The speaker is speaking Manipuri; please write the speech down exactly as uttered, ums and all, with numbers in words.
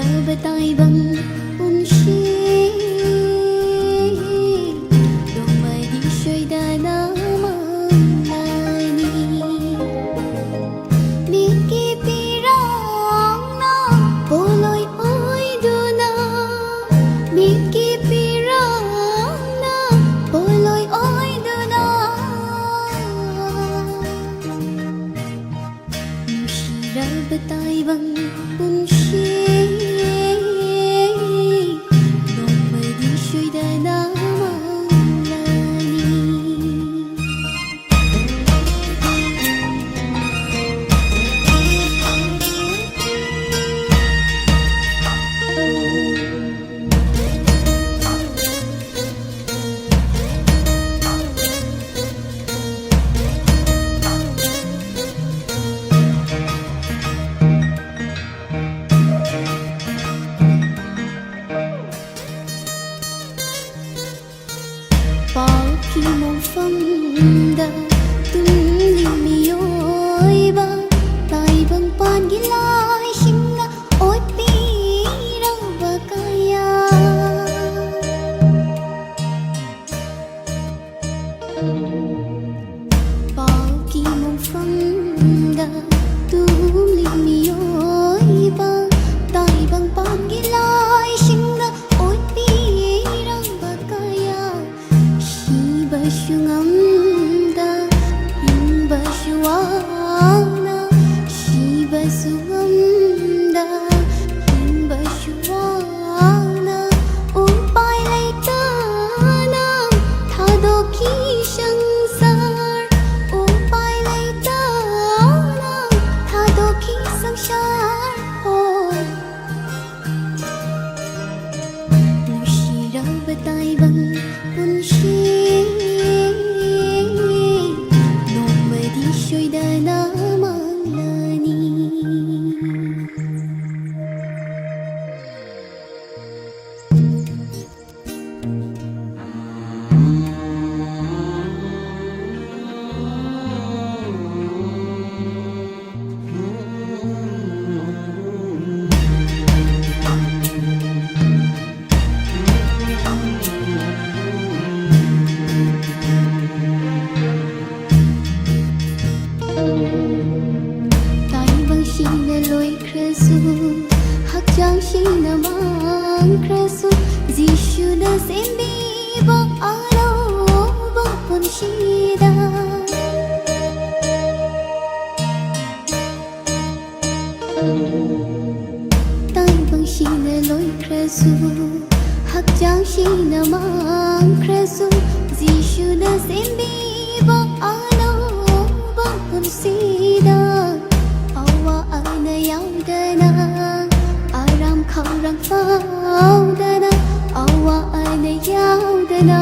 ꯇꯥꯏꯕꯪ ꯄꯨꯟꯁꯤ ꯅꯣꯡꯃꯗꯤ ꯁꯣꯏꯗꯅ ꯃꯥꯡꯂꯅꯤ꯫ ꯃꯤꯠꯀꯤ ꯄꯤꯔꯥꯡꯅ ꯄꯣꯂꯣꯏ ꯑꯣꯏꯗꯨꯅ, ꯃꯤꯠꯀꯤ ꯄꯤꯔꯥꯡꯅ ꯄꯣꯂꯣꯏ ꯑꯣꯏꯗꯨꯅ, ꯅꯨꯡꯁꯤꯔꯕ ꯇꯥꯏꯕꯪ ꯄꯨꯟꯁꯤ ꯅꯣꯡꯃꯗꯤ ꯁꯣꯏꯗꯅ ꯃꯥꯡꯂꯅꯤ꯫ ꯄꯥꯎꯒꯤ ꯃꯣꯡꯐꯝꯗ ꯇꯨꯝꯂꯤ ꯃꯤꯑꯣꯏꯕ, ꯇꯥꯏꯕꯪꯄꯥꯟꯒꯤ ꯂꯥꯏꯁꯤꯡꯅ ꯑꯣꯠꯄꯤꯔꯝꯕ ꯀꯌꯥ꯫ ꯄꯥꯎꯒꯤ ꯃꯣꯡꯐꯝꯗ ꯇꯨꯝꯂꯤ ꯃꯤꯑꯣꯏꯕ, ꯇꯥꯏꯕꯪꯄꯥꯟꯒꯤ ꯂꯥꯏꯁꯤꯡꯅ ꯑꯣꯠꯄꯤꯔꯝꯕ ꯀꯌꯥ꯫ ꯁꯤꯕꯁꯨ ꯉꯝꯗ, ꯍꯤꯡꯕꯁꯨ ꯋꯥꯅ, ꯁꯤꯕꯁꯨ ꯉꯝꯗ, ꯍꯤꯡꯕꯁꯨ ꯋꯥꯅ, ꯎꯄꯥꯏ ꯂꯩꯇꯅ ꯊꯥꯗꯣꯛꯈꯤ ꯁꯪꯁꯥꯔ, ꯎꯄꯥꯏ ꯂꯩꯇꯅ ꯊꯥꯗꯣꯛꯈꯤ ꯁꯪꯁꯥꯔ꯫ ꯍꯣ꯫ ꯅꯨꯡꯁꯤꯔꯕ ꯇꯥꯏꯕꯪ ꯄꯨꯟꯁꯤ ꯅꯣꯡꯃꯗꯤ ꯁꯣꯏꯗꯅ ꯃꯥꯡꯂꯅꯤ꯫ ꯈ꯭ꯔꯁꯨ, ꯍꯛꯆꯥꯡꯁꯤꯅ ꯃꯥꯡꯈ꯭ꯔꯁꯨ, ꯖꯤꯁꯨꯅ ꯁꯦꯝꯕꯤꯕ ꯑꯅꯧꯕ ꯄꯨꯟꯁꯤꯗ꯫ ꯇꯥꯏꯕꯪꯁꯤꯅ ꯂꯣꯏꯈ꯭ꯔꯁꯨ, ꯍꯛꯆꯥꯡꯁꯤꯅ ꯃꯥꯡꯈ꯭ꯔꯁꯨ, ꯖꯤꯁꯨꯅ ꯁꯦꯝꯕꯤꯕ ꯑꯅꯧꯕ ꯄꯨꯟꯁꯤꯗ꯫ ꯑꯋꯥ ꯑꯅꯥ ꯌꯥꯎꯗꯅ, ꯑꯔꯥꯝ ꯈꯧꯔꯥꯡ ꯐꯥꯎꯗꯅ, ꯑꯋꯥ ꯑꯅꯥ ꯌꯥꯎꯗꯅ,